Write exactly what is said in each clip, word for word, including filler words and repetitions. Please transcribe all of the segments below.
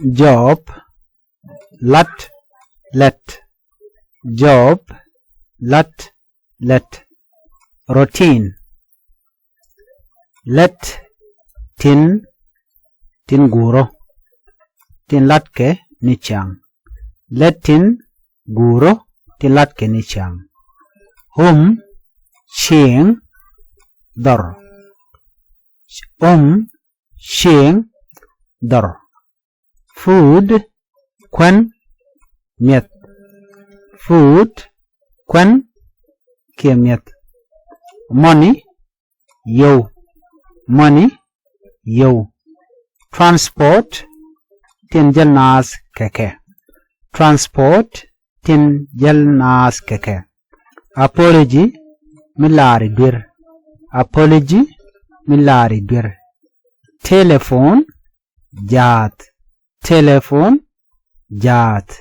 Jɔɔp. Lat. Lɛt. Jɔɔp. Lat. Lɛt. Routine. Lɛt. Tin. Tin guurä. Tin latkɛ ni ciaŋ. Lɛt tin guurä tin latkɛ ni ciaŋ. Hom. Cieŋ. Dhɔr. Hom. Cieŋ. Dhɔr. Food. Kuän. Miɛth. Food. Kuän. Kiɛ miɛth. Money. Yio̱w. Money. Yio̱w. Transport. Tin jäl naath kɛ kɛ. Transport. Tin jäl naath kɛ kɛ. Apology. Mi laari duer. Apology. Mi laari duer. Telephone. Jaath. Telephone. Jaath.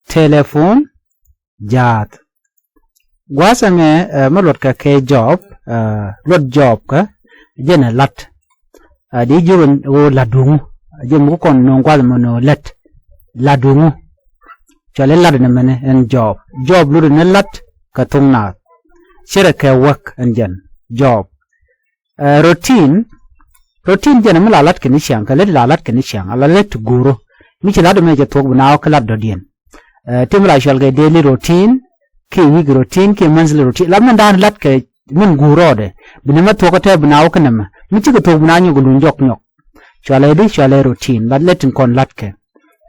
Telephone. Jaath. Gua̱a̱th ɛmɛ, ɛ, mi luɔt kɛ kɛ jɔɔp, ɛ, luɔt jɔɔp kä jɛn ɛ lat. Ɛ, di jiök ɛn ɣöö lat duŋu. Ɛ, jɛn mi ku kɔn no̱o̱ŋ gua̱a̱th ɛmɔ no̱o̱ŋ lät. Lat duŋu. Cɔal i̱ lat ɛn ɛmɛnɛ ɛn jɔɔp. Jɔɔp luɔt ɛn ɛ lat kɛ thuŋ naath. Ce̱tkɛ kɛ wäk ɛn jɛn jɔɔp. Ɛ, routine, routine jɛn mi la lat kɛ ni ciaŋ, kɛ lät la lat kɛ ni ciaŋ, ala lät ti guurä. Mi ci lat mɛ cɛ thuɔ̱k bi naath kä lat dɔ̱diɛn. Ɛ, ti mi la cɔal kɛ daily routine, kiɛ week routine, kiɛ monthly routine. La min da̱a̱n lat kɛ min guurä dɛ. Bi ni mɛ thuɔ̱k kä tɛɛ bi naath kä nɛmɛ. Mi cikɛ thuɔ̱k bi naath nyɔk luny jɔk nyɔk. Cɔalɛ di, cɔalɛ routine, la lät tin kɔn lat kɛ.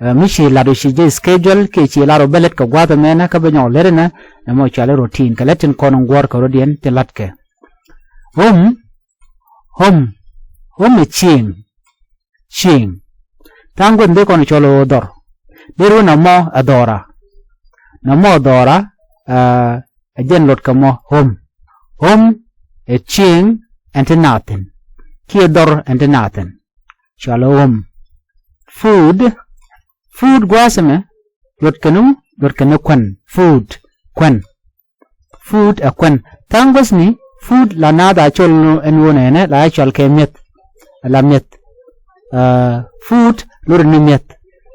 Ɛ, mi ci lat ɔ ci jɛ schedule, kiɛ ci lat ɔ bä lät kɛ gua̱a̱th ɛmɛnɛ, kä bä nyɔk lät ɛnɛ, ɛmɔ cɔalɛ routine, kɛ lät tin kɔn in guɔ̱ɔ̱r kɛ rɔ̱diɛn, ti lat kɛ. Hom, hom, hom ɛ cieŋ, cieŋ. Tha̱a̱ŋ gua̱th in dee kɔn cɔl ɣöö dhɔr. Dee ruun nɔmɔ ɛ dhɔra. Nɔmɔ ɛ dhɔra, ɛ, ɛ jɛn luɔt kɛ mɔ hom. Hom ɛ cieŋ ɛn ti naath thi̱n. Kiɛ dhɔr ɛn ti naath thi̱n. Cɔal ɛ hom. Food, food gua̱a̱th ɛmɛ, luɔt kɛn, luɔt kɛn kuän. Food, kuän. Food ɛ kuän. Tha̱a̱ŋ guäthni, food la naath a cɔl ɛn ɣöö nɛnɛ, la cɔal kɛ mi̱eth. La mi̱eth. Ɛ, food, lori ni mi̱eth.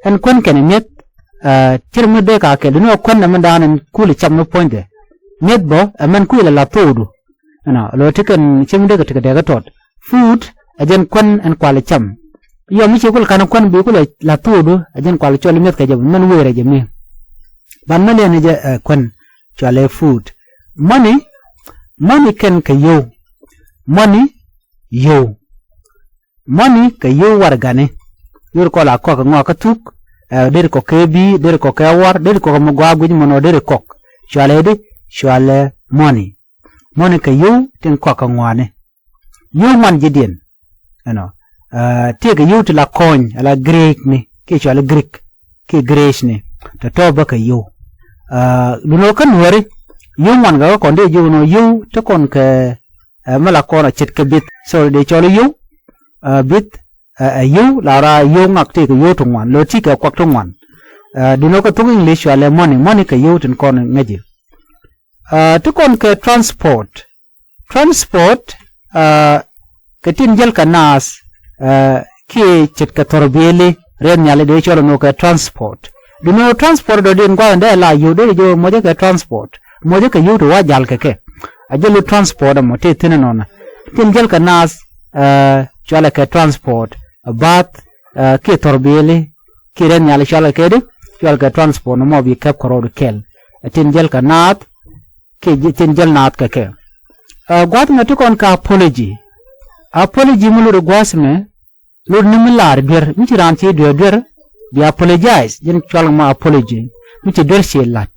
Ɛn kuän kɛnɛ mi̱eth, ɛ, cir mi dee ka kɛl. Duni ɛ kuän ɛ min da̱a̱n ɛn kul cam mi puɔ̱nydɛ. Mi̱eth bä, ɛ mɛn kuil ɛ la thokdu. Ɛnɔ, lo ti kɛn cim dee kɛ ti kɛ dee kɛ tɔt. Food, ɛ jɛn kuän ɛn kual cam. Yɔ mi ci kul kan kuän bi kul ɛ la thokdu, ɛ jɛn kual cɔl mi̱eth kɛ jɛ, mɛn wëërɛ jɛ mi. Ban mɛ lɛn jɛ, ɛ, kuän. Cɔalɛ food. Money, money kɛn kɛ yio̱w. Money, yio̱w. Money kɛ yio̱w warɛgani. Yio̱w kɔl a kɔk kɛ ŋɔak kä thuk, ɛ, deri kɔk kɛ bi̱i̱, deri kɔk kɛ awar, deri kɔk kɛ mi gɔaa guic mɔnɔ deri kɔk. Cɔalɛ di, cɔalɛ money. Money kɛ yio̱w tin kɔk kɛ ŋɔaani. Yio̱w ŋuan ji̱diɛn. Ɛnɔ. Ɛ, tëëkɛ yio̱w ti la kɔny, ala Greek ni, kiɛ cɔal i̱ Greek, kiɛ Greece ni. Tɔ̱tɔ̱ bä kɛ yio̱w. Ɛ, duundɛ kä nuääri, yio̱w ŋuan kɛ kä kɔn dee jiök nɔ yio̱w ti kɔn kɛ, ɛ, mi la kɔn a ce̱tkɛ bith. So dee cɔl i̱ yio̱w, ɛ, bith, ɛ, ɛ, yio̱w, la ra yio̱w ŋak tëëkɛ yio̱w ti ŋuan, lo tëëkɛ kuak ti ŋuan. Ɛ, duundɛ kä thuk English cɔalɛ money, money kɛ yio̱w tin kɔn ŋäci. Ɛ, ti kɔn kɛ transport. Transport, ɛ, kɛ tin jäl kɛ naath, ɛ, kiɛ ce̱tkɛ thɔrbiɛli, rɛy nhiali dee cɔl ɛn ɣöö kɛ transport. Duundɛ ɣöö transport dɔ̱diɛn gua̱a̱th in dee la yio̱w dee jɛ mocä kɛ transport. Mocä kɛ yio̱w ti wa jal kɛ kɛ. A jäl i̱ transport ɛmɔ tëë thi̱n ɛnɔnɔ. Tin jäl kɛ naath, ɛ, cɔalɛ kɛ transport. Ɛ, bath, ɛ, kiɛ thɔrbiɛli, kiɛ rɛy nhiali cɔalɛ kɛ di, cɔalɛ kɛ transport nɔmɔ bi kɛp kɛ rɔɔdu kɛl. Ɛ tin jäl kɛ naath, kiɛ tin jäl naath kɛ kɛ. Ɛ, gua̱a̱th mɛ ti kɔn kɛ apology. Apology mi lot i̱ gua̱a̱th mɛ, lot ni mi laar duer, mi ci raan ci duer duer, bi apologize, jɛn cɔal mɔ apology, mi ci duer ci lat.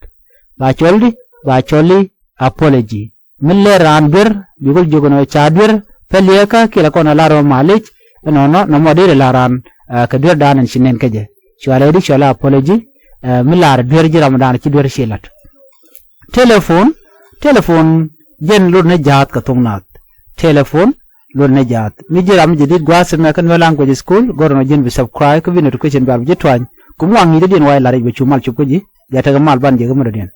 Ba cɔl di, ba cɔl i̱ apology. Mi lɛr raan duer, bi kul jiök ɛn ɣöö ca duer, pɛliɛkä kiɛ la kɔn a lar ɣöö malic, ɛnɔnɔ, nɔmɔ deri la raan, ɛ, kɛ duerdan ɛn ci nɛn kä jɛ. Cɔalɛ di cɔal apology, ɛ, mi lar duer ji̱ ramdan ci duer ci lat. Telephone, telephone, jɛn lot ni jaath kɛ thok naath. Telephone, lot ni jaath. Mi ji̱ ram mi jɛ dit gua̱a̱th mɛ kä Nuer Language School, gɔ̱rä nɔ ji̱n bi subscribe, kä bi notification bell bi ji̱ tuany. Kum waŋ ŋi̱i̱cädiɛn wa i̱ la̱r i̱ bɛ cu mal cop kä ji̱, bia tekɛ mal ban jɛ kä mudɔ̱diɛn.